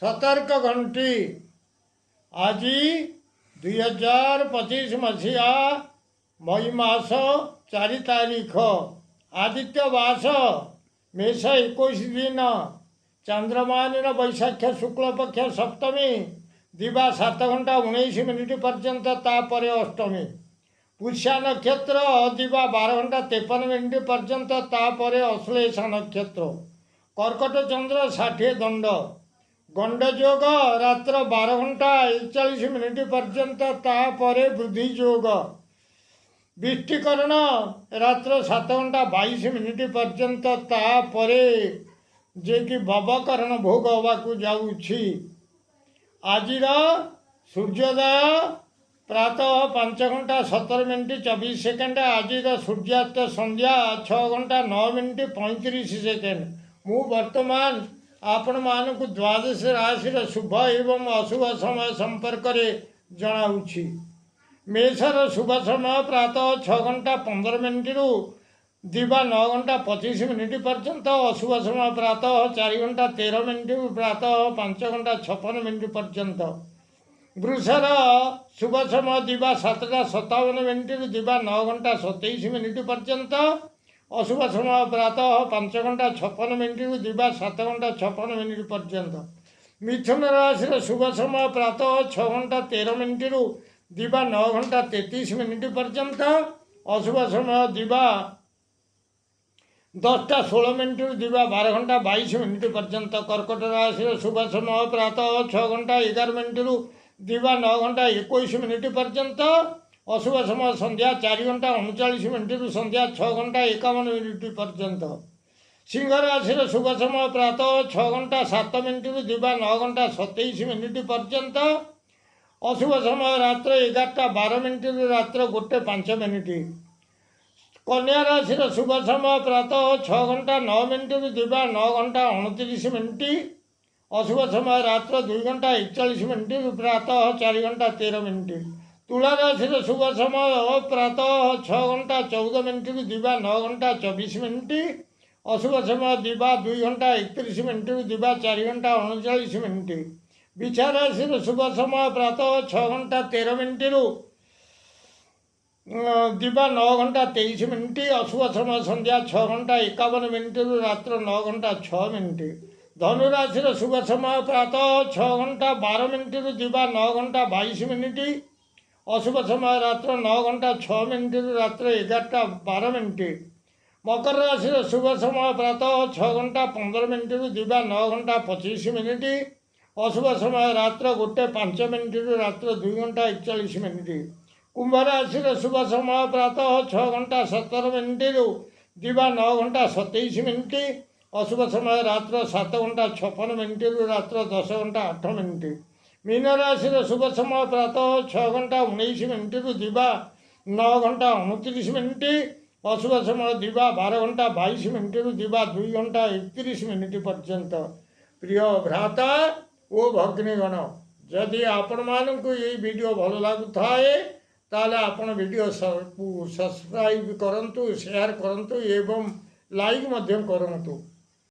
ସତର୍କ ଘଣ୍ଟି। ଆଜି 2025 ମସିହା ମଇ ମାସ 4 ତାରିଖ, ଆଦିତ୍ୟ ବାସ, ମେଷ 21 ଦିନ, ଚାନ୍ଦ୍ରମାନର ବୈଶାଖ ଶୁକ୍ଳପକ୍ଷ ସପ୍ତମୀ, ଦିବା 7 ଘଣ୍ଟା 19 ମିନିଟ୍ ପର୍ଯ୍ୟନ୍ତ, ତାପରେ ଅଷ୍ଟମୀ। ପୁଷ୍ୟା ନକ୍ଷତ୍ର ଦିବା 12 ଘଣ୍ଟା 53 ମିନିଟ୍ ପର୍ଯ୍ୟନ୍ତ, ତାପରେ ଅଶ୍ଳେଷା ନକ୍ଷତ୍ର। କର୍କଟ ଚନ୍ଦ୍ର 60 ଦଣ୍ଡ। ଗଣ୍ଡଯୋଗ ରାତ୍ର 12 ଘଣ୍ଟା 41 ମିନିଟ୍ ପର୍ଯ୍ୟନ୍ତ, ତାପରେ ବୃଦ୍ଧି ଯୋଗ। ବୃଷ୍ଟିକରଣ ରାତ୍ର 7 ଘଣ୍ଟା 22 ମିନିଟ୍ ପର୍ଯ୍ୟନ୍ତ, ତାପରେ ଯିଏକି ବବକରଣ ଭୋଗ ହେବାକୁ ଯାଉଛି। ଆଜିର ସୂର୍ଯ୍ୟୋଦୟ ପ୍ରାତଃ 5 ଘଣ୍ଟା 17 ମିନିଟ୍ 24 ସେକେଣ୍ଡ। ଆଜିର ସୂର୍ଯ୍ୟାସ୍ତ ସନ୍ଧ୍ୟା 6 ଘଣ୍ଟା 9 ମିନିଟ୍ 35 ସେକେଣ୍ଡ। ମୁଁ ବର୍ତ୍ତମାନ ଆପଣମାନଙ୍କୁ ଦ୍ୱାଦଶ ରାଶିର ଶୁଭ ଏବଂ ଅଶୁଭ ସମୟ ସମ୍ପର୍କରେ ଜଣାଉଛି। ମେଷର ଶୁଭ ସମୟ ପ୍ରାତଃ 6 ଘଣ୍ଟା 15 ମିନିଟ୍ରୁ ଦିବା 9 ଘଣ୍ଟା 25 ମିନିଟ୍ ପର୍ଯ୍ୟନ୍ତ। ଅଶୁଭ ସମୟ ପ୍ରାତଃ 4 ଘଣ୍ଟା 13 ମିନିଟ୍ରୁ ପ୍ରାତଃ 5 ଘଣ୍ଟା 56 ମିନିଟ୍ ପର୍ଯ୍ୟନ୍ତ। ବୃଷର ଶୁଭ ସମୟ ଦିବା 7ଟା 57 ମିନିଟ୍ରୁ ଦିବା 9 ଘଣ୍ଟା 27 ମିନିଟ୍ ପର୍ଯ୍ୟନ୍ତ। ଅଶୁଭ ସମୟ ପ୍ରାତଃ 5 ଘଣ୍ଟା 56 ମିନିଟ୍ରୁ ଦିବା 7 ଘଣ୍ଟା 56 ମିନିଟ୍ ପର୍ଯ୍ୟନ୍ତ। ମିଥୁନ ରାଶିର ଶୁଭ ସମୟ ପ୍ରାତଃ 6 ଘଣ୍ଟା 13 ମିନିଟ୍ରୁ ଦିବା 9 ଘଣ୍ଟା 33 ମିନିଟ୍ ପର୍ଯ୍ୟନ୍ତ। ଅଶୁଭ ସମୟ ଦିବା 10ଟା 16 ମିନିଟ୍ରୁ ଦିବା 12 ଘଣ୍ଟା 22 ମିନିଟ୍ ପର୍ଯ୍ୟନ୍ତ। କର୍କଟ ରାଶିର ଶୁଭ ସମୟ ପ୍ରାତଃ 6 ଘଣ୍ଟା 11 ମିନିଟ୍ରୁ ଦିବା 9 ଘଣ୍ଟା 21 ମିନିଟ୍ ପର୍ଯ୍ୟନ୍ତ। ଅଶୁଭ ସମୟ ସନ୍ଧ୍ୟା 4 ଘଣ୍ଟା 39 ମିନିଟ୍ରୁ ସନ୍ଧ୍ୟା 6 ଘଣ୍ଟା 51 ମିନିଟ୍ ପର୍ଯ୍ୟନ୍ତ। ସିଂହ ରାଶିର ଶୁଭ ସମୟ ପ୍ରାତଃ 6 ଘଣ୍ଟା 7 ମିନିଟ୍ରୁ ଦିବା 9 ଘଣ୍ଟା 27 ମିନିଟ୍ ପର୍ଯ୍ୟନ୍ତ। ଅଶୁଭ ସମୟ ରାତ୍ର 11ଟା 12 ମିନିଟ୍ରୁ ରାତ୍ର 1 5 ମିନିଟ୍। କନ୍ୟା ରାଶିର ଶୁଭ ସମୟ ପ୍ରାତଃ 6 ଘଣ୍ଟା 9 ମିନିଟ୍ରୁ ଦିବା 9 ଘଣ୍ଟା 29 ମିନିଟ୍। ଅଶୁଭ ସମୟ ରାତ୍ର 2 ଘଣ୍ଟା 41 ମିନିଟ୍ରୁ ପ୍ରାତଃ 4 ଘଣ୍ଟା 13 ମିନିଟ୍। ତୁଳା ରାଶିର ଶୁଭ ସମୟ ପ୍ରାତଃ 6 ଘଣ୍ଟା 14 ମିନିଟ୍ରୁ ଦିବା 9 ଘଣ୍ଟା 24 ମିନିଟ୍। ଅଶୁଭ ସମୟ ଦିବା 2 ଘଣ୍ଟା 31 ମିନିଟ୍ରୁ ଦିବା 4 ଘଣ୍ଟା 39 ମିନିଟ୍। ବିଛା ରାଶିର ଶୁଭ ସମୟ ପ୍ରାତଃ 6 ଘଣ୍ଟା 13 ମିନିଟ୍ରୁ ଦିବା 9 ଘଣ୍ଟା 23 ମିନିଟ୍। ଅଶୁଭ ସମୟ ସନ୍ଧ୍ୟା 6 ଘଣ୍ଟା 51 ମିନିଟ୍ରୁ ରାତ୍ର 9 ଘଣ୍ଟା 6 ମିନିଟ୍। ଧନୁରାଶିର ଶୁଭ ସମୟ ପ୍ରାତଃ 6 ଘଣ୍ଟା 12 ମିନିଟ୍ରୁ ଦିବା 9 ଘଣ୍ଟା 22 ମିନିଟ୍। ଅଶୁଭ ସମୟ ରାତ୍ର 9 ଘଣ୍ଟା 6 ମିନିଟ୍ରୁ ରାତ୍ର 11ଟା 12 ମିନିଟ୍। ମକର ରାଶିର ଶୁଭ ସମୟ ପ୍ରାତଃ 6 ଘଣ୍ଟା 15 ମିନିଟ୍ରୁ ଦିବା 9 ଘଣ୍ଟା 25 ମିନିଟ୍। ଅଶୁଭ ସମୟ ରାତ୍ର 1 5 ମିନିଟ୍ରୁ ରାତ୍ର 2 ଘଣ୍ଟା 41 ମିନିଟ୍। କୁମ୍ଭ ରାଶିର ଶୁଭ ସମୟ ପ୍ରାତଃ 6 ଘଣ୍ଟା 17 ମିନିଟ୍ରୁ ଦିବା 9 ଘଣ୍ଟା 27 ମିନିଟ୍। ଅଶୁଭ ସମୟ ରାତ୍ର 7 ଘଣ୍ଟା 56 ମିନିଟ୍ରୁ ରାତ୍ର 10 ଘଣ୍ଟା 8 ମିନିଟ୍। ମୀନ ରାଶିର ଶୁଭ ସମୟ ପ୍ରାତଃ 6 ଘଣ୍ଟା 19 ମିନିଟ୍ରୁ ଦିବା 9 ଘଣ୍ଟା 29 ମିନିଟ୍। ଅଶୁଭ ସମୟ ଦିବା 12 ଘଣ୍ଟା 22 ମିନିଟ୍ରୁ ଦିବା 2 ଘଣ୍ଟା 31 ମିନିଟ୍ ପର୍ଯ୍ୟନ୍ତ। ପ୍ରିୟ ଭ୍ରାତା ଓ ଭଗ୍ନୀଗଣ, ଯଦି ଆପଣମାନଙ୍କୁ ଏଇ ଭିଡ଼ିଓ ଭଲ ଲାଗୁଥାଏ, ତାହେଲେ ଆପଣ ଭିଡ଼ିଓ ସବସ୍କ୍ରାଇବ୍ କରନ୍ତୁ, ସେୟାର କରନ୍ତୁ ଏବଂ ଲାଇକ୍ ମଧ୍ୟ କରନ୍ତୁ।